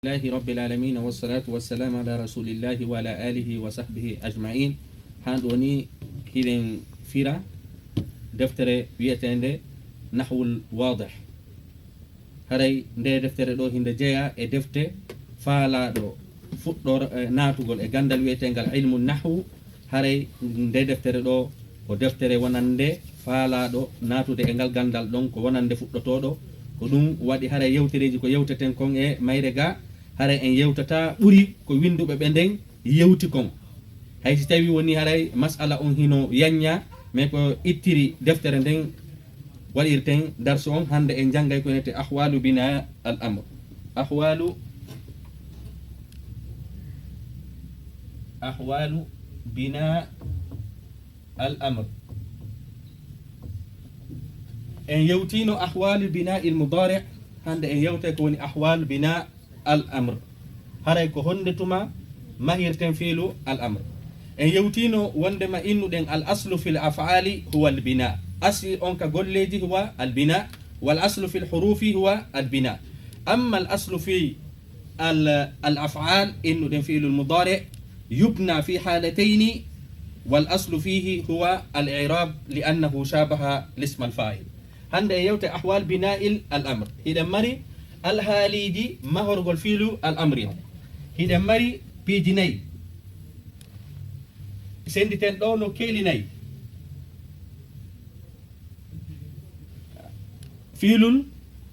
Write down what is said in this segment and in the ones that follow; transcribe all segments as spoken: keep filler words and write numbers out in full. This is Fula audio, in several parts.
Alhamdulillahi Rabbil Alamina, wassalatu wassalamu ala Rasulillahi wa ala alihi wa sahbihi ajma'in. Haa ɗo ni hiɗen fira deftere wi'eteende Nahwul Wadih. Haray nde deftere ɗo hinde jeya e defte faalaaɗo fuɗɗor-, eh, naatugol e gandal wi'eteengal ilmu nahwu. Haray nde deftere ɗo ko deftere wonande faalaaɗo naatude e ngal gandal ɗon, ko wonande fuɗɗotooɗo. Ko ɗum waɗi haray yewtereeji ko yewteten kon e mayre ga, haray en yewtata ɓuri ko winduɓe ɓe nden yewti kon. Hay si tawi woni haray mas'ala on hino yanya, mais ko ittiri deftere nden waɗirten darsu on, hande en jangay ko wi'ete ahwalu bina al amr. Ahwalu, ahwalu bina al amr. En yewtino ahwalu bina il mudari, hande en yewtay ko woni ahwalu bina al amr. Haray ko honde tuma mahirten fiilu al amr. En yewtino wondema innuɗen al aslu fil af'ali huwa al bina. Asli on ka golleeji huwa al bina. Wal aslu fil hurufi huwa al bina. Amma al aslu fi al, al af'al, innuɗen fiilul mudari, yubna fi halatayni, wal aslu fihi huwa al i'rab li annahu shabaha lisma al fa'il. Hande e yewte ahwal bina'il al amr. Hiɗen mari alhaaliiji mahorgol fiilu al amri. Hiɗen mari piiji nayi. Senditen ɗo no keeli nayi. Fiilul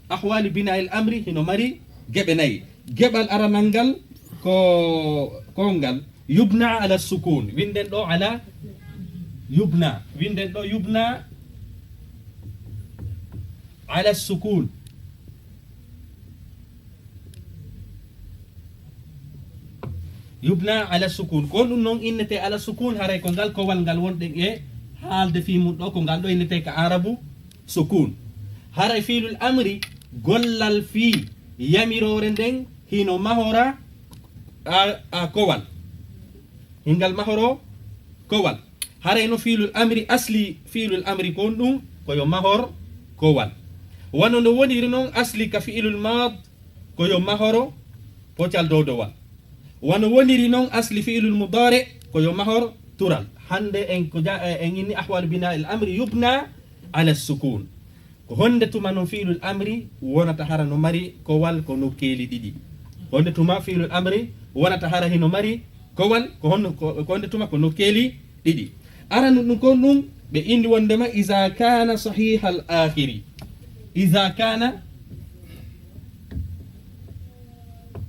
ahwali bina'il amri hino mari geɓe nayi. Geɓal aranal ngal ko, ko ngal. Yubna ala sukun. Winden ɗo ala yubna. Winden ɗo yubna ala sukun. Yubna ala sukun. Ko ɗum non innete ala sukun, haray ko ngal kowal ngal wonɗen e haalde fii mun ɗo, ko ngal ɗo innete ka Arabu sukun. Haray fiilul amri, gollal fii yamiroore nden hino mahora a, a kowal. Hingal mahoro kowal. Haray no fiilul amri asli, fiilul amri ko on ɗum, ko yo mahor kowal. Wano no woniri non asli ka fiilul maad, ko yo mahoro pocal dowdowal. Wano woniri non asli fiilul mudaari, ko yo mahor tural. Hande en ko ja-, en inni ahwal bina'il amri yubna ala sukun. Ko honde tuma non fiilul amri wonata hara no mari kowal ko nokkeeli ɗiɗi? Honde tuma fiilul amri wonata hara hino mari kowal ko honno, ko, ko honde tuma ko nokkeeli ɗiɗi? Aranu ɗum kon ɗum ɓe indi wondema iza kana sahihal akhiri. Iza kana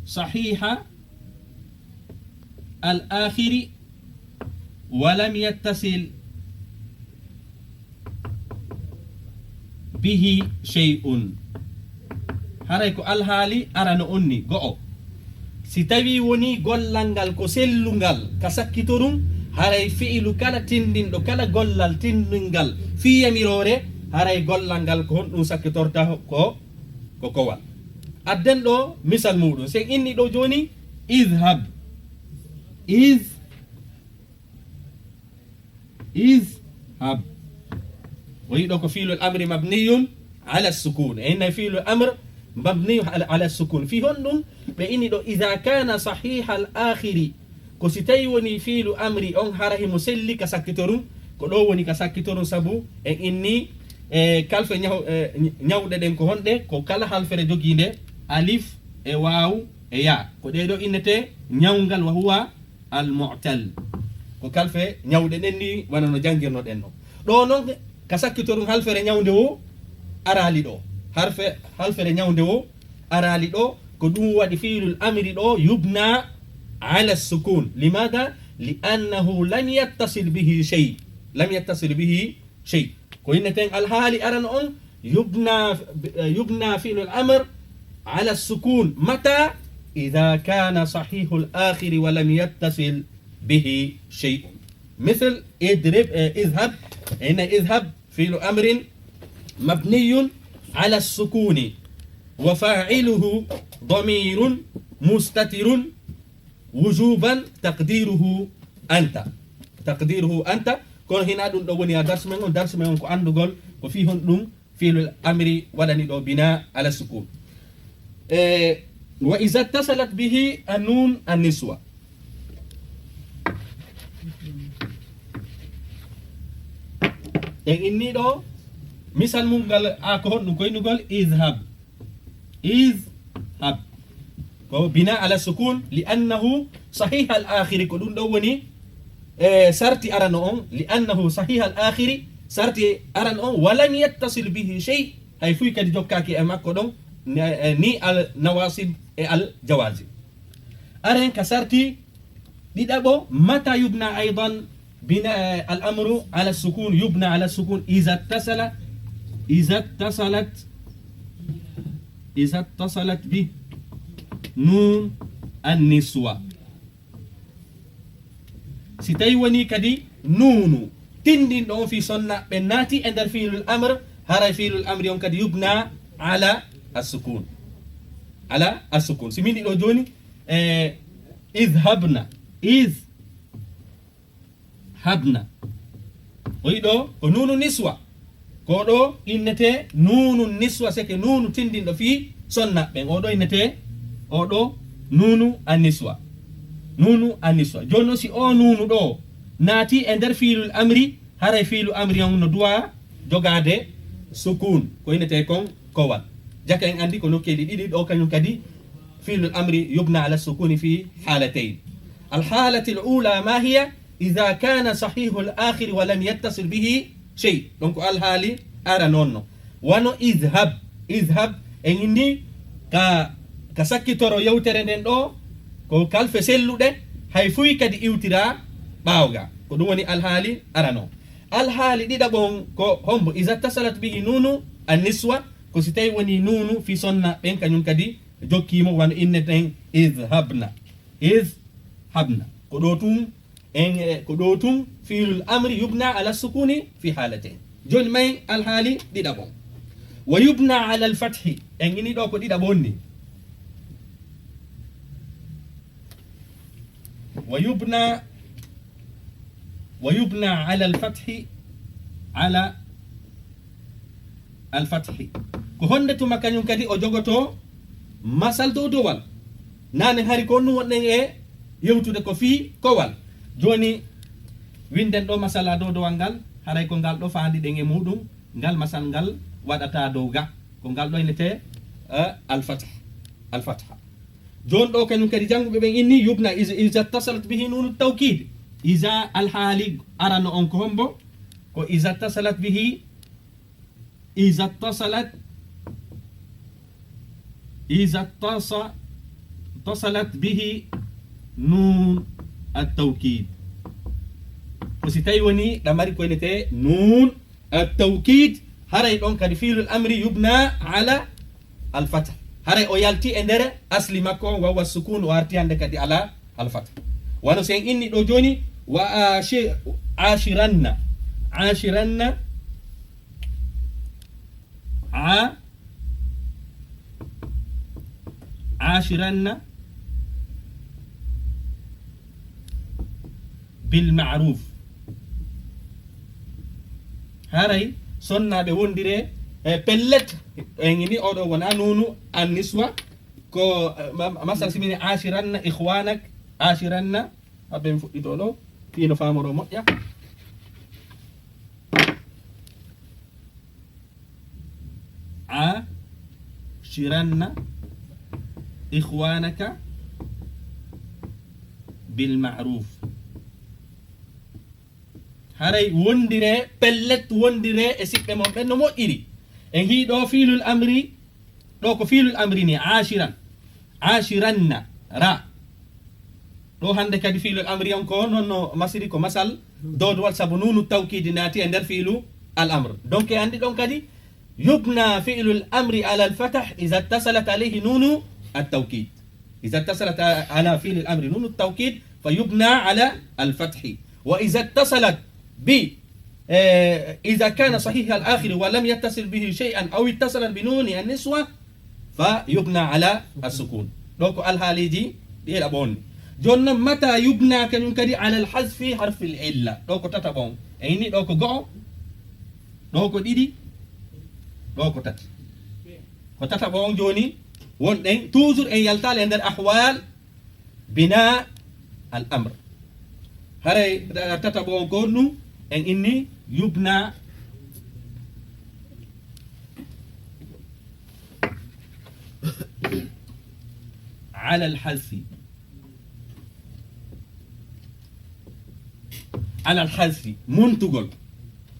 sahiha al akhiri wa lam yattasil bihi shay'un. Haray ko alhaali arano on ni, go'o. Si tawi woni gollal ngal ko sellungal ka sakkitorum, haray fi'ilu kala tindinɗo, kala gollal tindingal fii yamiroore, haray gollal ngal ko honɗum sakkitorta? Ko, ko kowal. Adden ɗo misal muɗum. Sen inni ɗo jooni, idhab. Idh Idhab. O yiɗo ko fi'lul amri mabniyun ala sukun. E inna fi'lul amr mabniyun ala, ala sukun. Fi honɗum ɓe ini ɗo idha kana sahihal akhiri? Ko si tawi woni fi'lu amri on hara himo selli ka sakkitorum, ko ɗo woni ka sakkitorum sabu en inni, e, kalfe ñaw-, e, ñawɗe ɗen ko honɗe? Ko kala halfere jogiinde alif e waaw e yaa. Ko ɗe ɗo innete ñawngal wa huwa al mu'tal. Ko kalfe ñawɗe ɗen ni wano no janngirnoɗen no. Ɗo non ka sakkitorum halfere ñawnde wo araali ɗo. Harfe, halfere ñawnde wo araali ɗo. Ko ɗum waɗi fi'lul amri ɗo yubna ala sukun. Limada? Li annahu lam yattasil bihi shay. Lam yattasil bihi shay. Ko inneten alhaali arano on, yubna, yubna fi'lul amr ala sukun. Mata? Idha kana sahihul akhiri wa lam yattasil bihi shay'un. Mithl idrib, eh, idhhab. Inna idhhab fi'lu amrin mabniyun ala sukuni wa fa'iluhu damirun mustatirun wujuban taqdiruhu anta. Taqdiruhu anta. Kono hina ɗum ɗo woni ha darsu men on. Darsu men on ko anndugol ko fii honɗum fi'lul amri waɗani ɗo bina ala sukun. E, Wa iza tasalat bihi annun anniswa. En inni ɗo, misal mum ngal a ko honɗum koynugol? Izhab. Izhab. Ko bina ala sukun, li annahu sahih al akhiri, ko ɗum ɗo woni, e, sarti arano on, li annahu sahih al akhiri, sarti arano on, walam yattasil bihi shay, hay fuy kadi jokkaaki e makko ɗon, ne-, e, ni al nawasib e al jawazib. Aren ka sarti ɗiɗaɓo, mata yubna aydan bina, e, al amru ala sukun, yubna ala sukun, iza tasala, iza tasalat, iza tasalat bi nun an niswa. Si tawi woni kadi nunu tindinɗo on fi sonna ɓe naati e nder fiilul amr, haray fiilul amri on kadi yubna ala assukun. Ala assukun. Si min ɗiɗo joni, e, idhabna. Idhabna. O yiɗo ko nunu niswa. Ko ɗo innete nunu niswa, seke nunu tindinɗo fi sonna ɓen. O ɗo innete, o ɗo nunu aniswa. Nunu aniswa. Jooni noon, si o nunu ɗo naati e nder fiilul amri, haray fiilu amri on no duwa jogaade sukun. Ko innete kon kowal. Jaka en andi ko nokkeeli ɗiɗi ɗo, kañum kadi fiilul amri yubna ala sukuni fi halatayn. Al halati al ula ma hiya? Idha kana sahihul akhiri wa lam yattasil bihi shay. Donc, alhaali ara noon no. Wano idhab. Idhab, en inni ka, ka sakkitoro yewtere nden ɗo, ko kalfe selluɗe, hay fuy kadi iwtira ɓaawo ga. Ko ɗum woni alhaali ara noon. Alhaali ɗiɗaɓo on ko hombo? Iza tasalat bihi nunu an niswa, ko si tawi woni nunu fi sonna ɓen kañum kadi jokkimo, wano inneten idhabna. Idhabna. Ko ɗo tun En, eh, ko ɗo tun fiilul amri yubna ala sukuni fi halatayn. Jooni may alhaali ɗiɗaɓo. Wa yubna ala al fathi. En ini ɗo ko ɗiɗaɓo on ni. Wa yubna, wa yubna ala al fathi, ala al fathi. Ko honde tuma kañum kadi o jogoto masal dowdowal? Nane hari ko honɗum wonɗen e yewtude ko fii kowal. Jooni, winden ɗo masala dowdowal ngal, haray ko ngal ɗo faandiɗen e muɗum, ngal masal ngal waɗata dow ga. Ko ngal ɗo innete, eh, al-fath, al-fatha. Jooni ɗo kañum kadi jannguɓe ɓen inni yubna is-, iza tasalat bihi nunu tawkid. Iza alhaali arano on ko hombo? Ko iza tasalat bihi Iza tasalat, iza tasa-, tasalat bihi nun at-tawkid. Ko si tawi woni ɗa mari ko innete nun at-tawkid, haray ɗon kadi fiilul amri yubna ala al-fath. Haray o yalti e nder asli makko, wa huwa sukun, o arti hande kadi ala al-fath. Wano sen inni ɗo jooni, wa ashi-, ashiranna. Ashiranna. A-, ashiranna bil ma'ruf. Haray sonnaaɓe wondire, e pellet, en ini oɗo wona nunu an niswa, ko, eh, ma-, ma-, masal simini ashiranna ikhwanak, ashiranna, abbe mi fuɗɗito ɗo, fii no faamoro moƴƴa. Ashiranna ikhwanaka bil ma'ruf. Haray wondire, pellet wondire e siɓɓe mon ɓen no moƴƴiri. En hii ɗo fiilul amri, ɗo ko fiilul amri ni, ashiran. Ashiranna, ra. Ɗo hande kadi fiilul amri on ko non no masiri ko masal dowdowal sabu nunu tawkidi naati e nder fiilu al amr. Donc, e andi ɗon kadi, yubna fiilul amri ala al fatah iza tasalat alayhi nunu at tawkid. Iza tasalat a-, ala fiilil amri nunu tawkid, fa yubna ala al fathi. Wa iza tasalat bi, eh, iza kana sahih al akhir wa lam yattasil bihi shay'an aw ittasalat bi nuni an niswa, fa yubna ala as-sukun. Ɗo ko alhaaliji ɗiɗaɓo on. Jooni non, mata yubna kañum kadi ala al-hazfi harfil illa. Ɗo ko tataɓo on. E inni ɗo ko go'o, ɗo ko ɗiɗi, ɗo ko tati. Ko tataɓo on jooni, Wonɗen toujours en yaltaali e nder ahwal bina al amr. Haray tataɓo on ko honɗum? En inni yubna ala al hazfi. Ala al hazfi, montugol.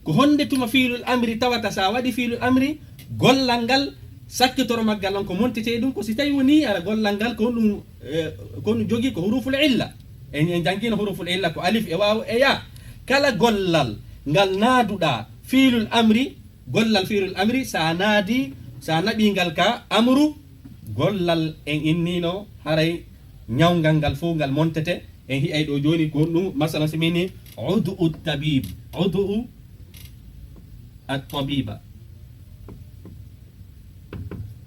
Ko honde tuma fiilul amri tawata sa waɗi fiilul amri, gollal ngal, sakkitoro maggal on ko montete ɗum, ko si tawi woni ara gollal ngal ko ɗum, eh, ko ɗum jogi ko huruful illa. En, en jangino huruful illa ko alif e waaw e ya. Kala gollal ngal naaduɗa fiilul amri, gollal fiilul amri, sa naadi, sa naɓi ngal ka amru, gollal en innino haray ñawngal ngal fof ngal montete. En hi'ay ɗo jooni ko honɗum, masalan, si min ni, "Udu tabib, udu at tabiba."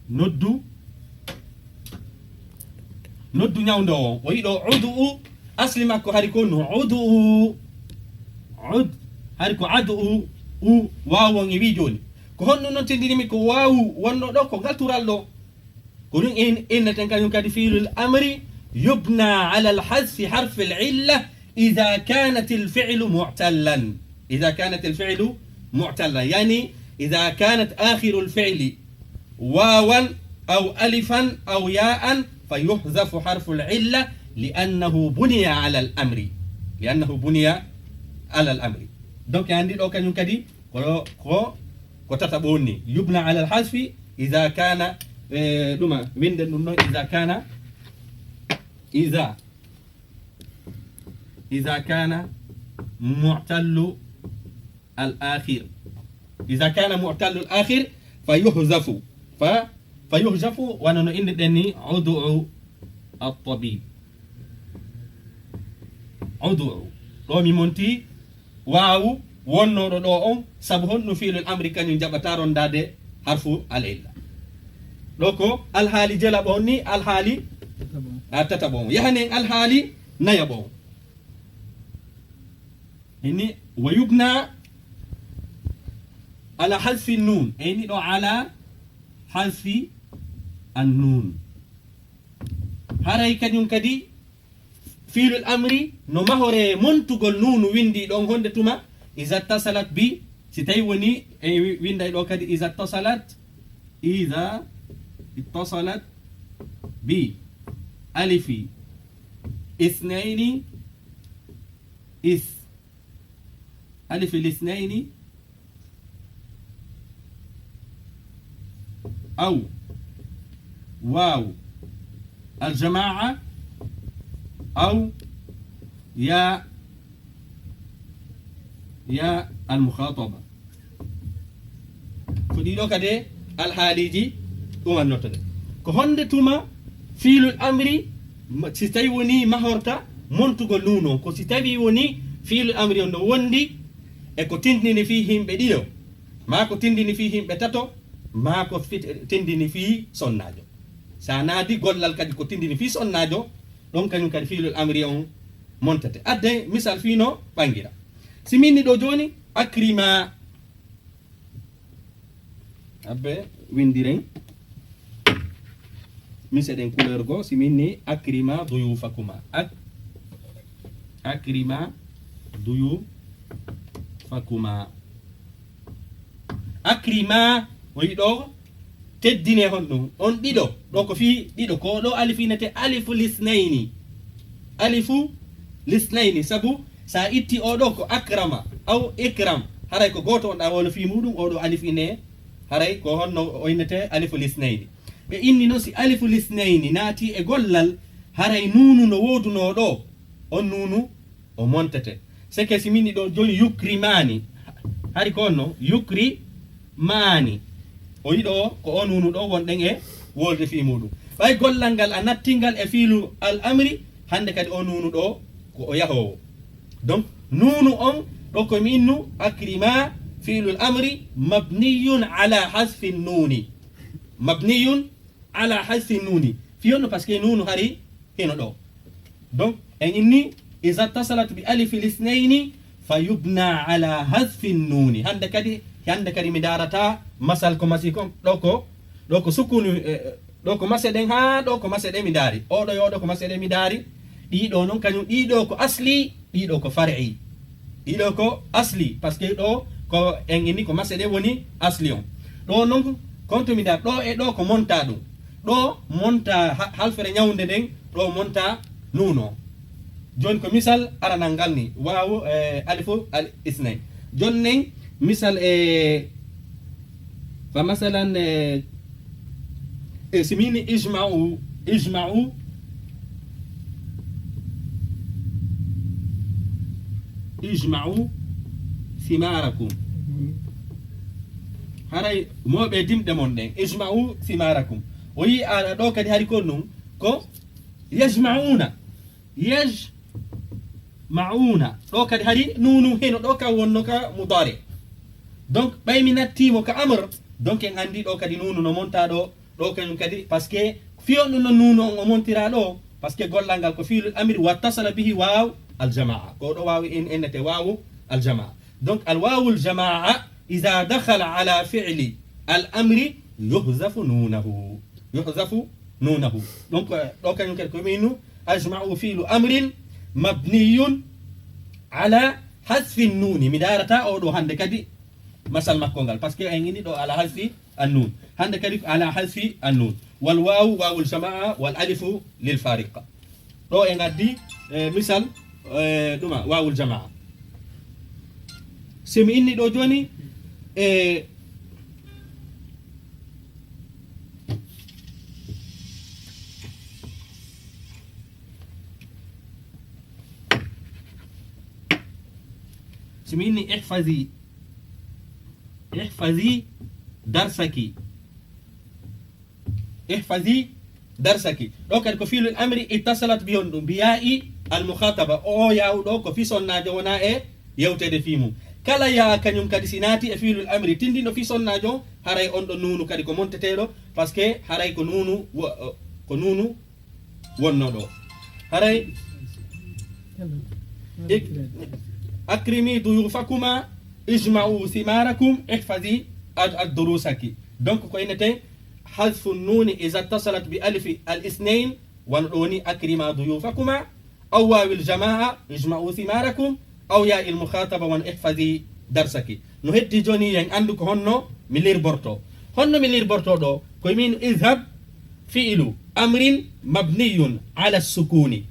Noddu, noddu ñawndoowo. O yiɗo udu, asli makko hari ko no udu, ud, hari ko adu, u, waawu on e wi jooni. Ko honɗum noon tindini mi ko waawu wonno ɗo, ko ngal tural ɗo. Ko ɗum in-, inneten kañum kadi fiilul amri yubna ala al hazfi harfi al illa ida kanat al fi'lu mu'tallan. Ida kanat al fi'lu mu'tallan. Yani ida kanat akhiru al fi'li wawan aw alifan aw yaan fa yuhzafu harfu al illa li annahu buniya ala al amri. Li annahu buniya ala al amri. Donc, anndi ɗo kañum kadi ko, ko, ko tataɓo woni. Yubna ala al hazfi ida kana, eh, ɗuma, winden ɗum ɗon ida kana, ida, ida kana mu'tallu al akhir. Ida kana mu'tallu al akhir fa yuhzafu. Fa, fa yuhzafu, wano no inndirɗen ni, udu at tabib. Udu. Ɗo mi monti waawu wonnooɗo ɗo on, sabu honɗum fiilul amri kañum jaɓata rondaade harfu al illa. Ɗo ko alhaali jelaɓo on ni, alhaali a tataɓo on. Yahanen alhaali nayaɓo on. Ini wa yubna ala hazfi nun. E ini ɗo ala hazfi an nun. Haray kañum kadi fiilul amri no mahoree montugol nuunu winndi ɗon honde tuma, iza tasalat bi, si tawi woni, e wi-, winnday ɗo kadi, iza tasalat, iza ittasalat bi alifi isnayni, is, alifi lisnayni, aw waaw aljamaa, aw ya, ya almukhataba. Ko ɗiɗo kadi alhaaliiji ɗum wannotoo ɗe. Ko honde tuma fiilul amri, ma-, si tawi woni mahorta montugol nuuno, ko si tawi woni fiilul amri on no wondi e ko tindini fii himɓe ɗiɗo, maa ko tindini fii himɓe tato, maa ko fit-, tindini fii sonnaajo. Sa naadi gollal kadi ko tindini fii sonnaajo, ɗon kañum kadi fiilul amri on montete. Adde misal fii no ɓangira. Si min ni ɗo jooni, akrima. Abbe, windiren. Min seɗen couleur go, si min ni akrima duyufakuma. Ak-, akrima duyufakuma. Akrima, o yiɗo teddine honɗum? On ɗiɗo, ɗo ko fii ɗiɗo, ko ɗo alif innete alifu lisnayni. Alifu lisnayni, sabu sa itti o ɗo ko akrama, aw ikram, haray ko gooto on ɗa wolo fii muɗum, o ɗo alif ine, haray ko honno o innete alifu lisnayni. Ɓe inni noon si alifu lisnayni naati e gollal, haray nuunu no woodunoo ɗo, on nuunu o montete. Seke si min ɗo jooni yukrimaani, hari ko honno yukrimaani. O yiɗo ko o nuunu ɗo wonɗen e wolde fii muɗum. Ɓay gollal ngal a nattingal e fiilu al amri, hande kadi o nuunu ɗo ko o yahoowo. Donc, nuunu on ɗo ko mi innu akrima fiilul amri mabniyun ala hasfi nuuni. Mabniyun ala hasfi nuuni. Fii honno? Parce que nuunu hari hino ɗo. Donc, en inni, iza tasalat bi alifi lisnayni, fa yubna ala hasfi nuuni. Hande kadi, hande kadi mi daarata masal ko masi kon. Ɗo ko, ɗo ko sukunu, eh, Ɗo ko mase ɗen, haa ɗo ko mase ɗen mi ndaari. Oɗo e oɗo ko mase ɗen mi ndaari. Ɗiɗo non kañum, ɗiɗo ko asli, ɗiɗo ko far'i. Ɗiɗo ko asli, parce que ɗo ko en inni ko mase ɗen woni asli on. Ɗo non kontu mi ndaari, ɗo e ɗo ko monta ɗum. Ɗo monta ha-, halfere ñawnde nden, ɗo monta nuuno. Jooni ko misal aranal ngal ni, waawu, eh, alifu al isnayn. Jooni nen misal, eh, fa masalan, eh, eh, si mi inni ijma'u, ijma'u, ijma'u thimarakum. Haray mooɓe dimɗe mon ɗen, ijma'u thimarakum. O yi a ɗo kadi hari ko non, ko yajma'una. Yajma'una. Ɗo kadi hari nuunu heno ɗo ka wonno ka mudari. Donc, ɓay mi nattiimo ka amr, donc en anndi ɗo kadi nuunu no monta ɗo, ɗo kañum kadi, parce que fiyon ɗum no nuunu on o montira ɗo, parce que gollal ngal ko fi'lul amri wattasala bihi waaw al jamaa. Ko ɗo waawi en, ennete waawu al jamaa. Donc, al waawul jamaa, iza dakhala ala fi'li al amri, yuhzafu nuunahu. Yuhzafu nuunahu. Donc, eh, ɗo kañum kadi ko minu, ajma'u fi'lu amrin mabniyun ala hasfi nuuni. Mi daarata o ɗo hannde kadi masal makko ngal, parce que en ini ɗo ala hasfi an nuun. Hannde kadi ko ala hasfi an nuun. Wal waawu, waawul jamaa, wal alifu lil fariqa. Ɗo en addi, eh, misal, eh, ɗuma, waawul jamaa. Si mi inni ɗo jooni, eh, si mi inni ihfazi, ihfazi darsaki. Ihfazi darsaki. Ɗo kadi ko fi'lul amri ittasalat bi honɗum? Bi yaa'i al mukhataba. O yaawu ɗo ko fii sonnaajo wona e yewteede fii mum. Kala yaa kañum kadi si naati e fi'lul amri tinndino fii sonnaajo, haray on ɗo nuunu kadi ko monteteeɗo, parce que haray ko nuunu wo-, ko nuunu wonno ɗo. Haray ik-, akrimi duyufakuma, ijma'u thimarakum, ihfazi ad-, ad-durusaki. Donc ko innete, hazfu nuni iza tasalat bi alifi al isnayn, wano ɗo woni akrima duyufakuma, aw wawil jamaa, ijma'u thimarakum, aw ya'il mukhataba, wano ihfazi darsaki. No heddi jooni, en anndu ko honno mi lirborto. Honno mi lirborto ɗo? Ko min, idhab fi'lu amrin mabniyun ala sukuni.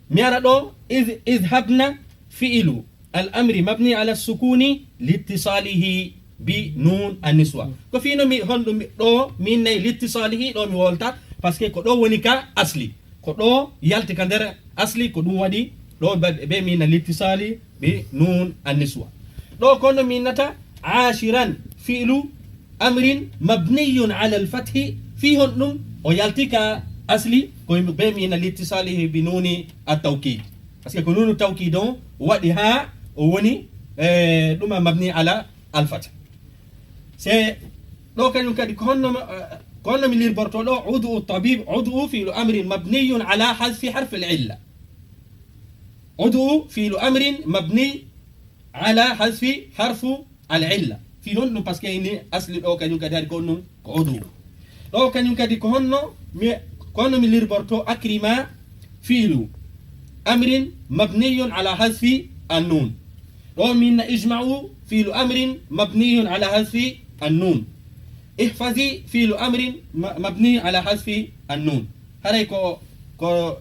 Mi ara ɗo, idh-, idhabna fi'lu al amri mabni ala sukuni littisalihi bi nun anniswa. Ko fii no mi, honɗum mi, ɗo min nayi littisalihi, ɗo mi wolta, parce que ko ɗo woni ka asli. Ko ɗo yalti ka nder asli, ko ɗum waɗi ɗo be, be min na littisali bi nun anniswa. Ɗo kono min nata ashiran fi'lu amrin mabniyun ala al-fathi, fii honɗum o yalti ka asli, ko be min na littisalihi bi nuni at-tawkid. Parce que ko nunu tawkid on waɗi haa o woni, eh, ɗuma mabni ala al-fath. Se ɗo kañum kadi ko honno, eh, ko honno mi lirborto ɗo? Udu tabib, udu fi'lu amrin mabniyun ala hazfi harfi al-illa. Udu fi'lu amrin mabni ala hazfi harfu al-illa. Fii honɗum? Parce que ini asli ɗo kañum kadi hari ko honɗum? Ko udu. Ɗo kañum kadi ko honno mi, ko honno mi lirborto akrima fi'lu amrin mabniyun ala hazfi an-nun. Ɗo min na ijma'u fi'lu amrin mabniyun ala hazfi an-nun. Ihfazi fi'lu amrin ma-, mabni ala hazfi an-nun. Haray ko, ko,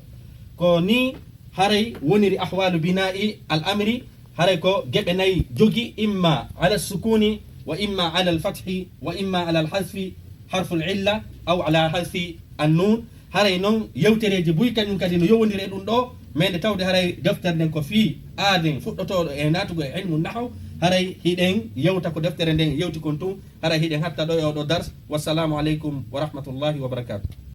ko ni haray woniri ahwalu bina'i al-amri, haray ko geɓe nayi jogi, imma ala sukuni, wa imma ala al-fathi, wa imma ala al-hazfi, harful illa, aw ala hazfi an-nun. Haray non yewtereeji buy kañum kadi no yowondiri e ɗum ɗo, mais nde tawde haray deftere nden ko fii aaden fuɗɗotooɗo e naatugol e ilmu nahw, haray hiɗen yewta ko deftere nden yewti kon tun, haray hiɗen hatta ɗo e oɗo dars. Wassalamu aleykum wa rahmatullahi wa barakatuh.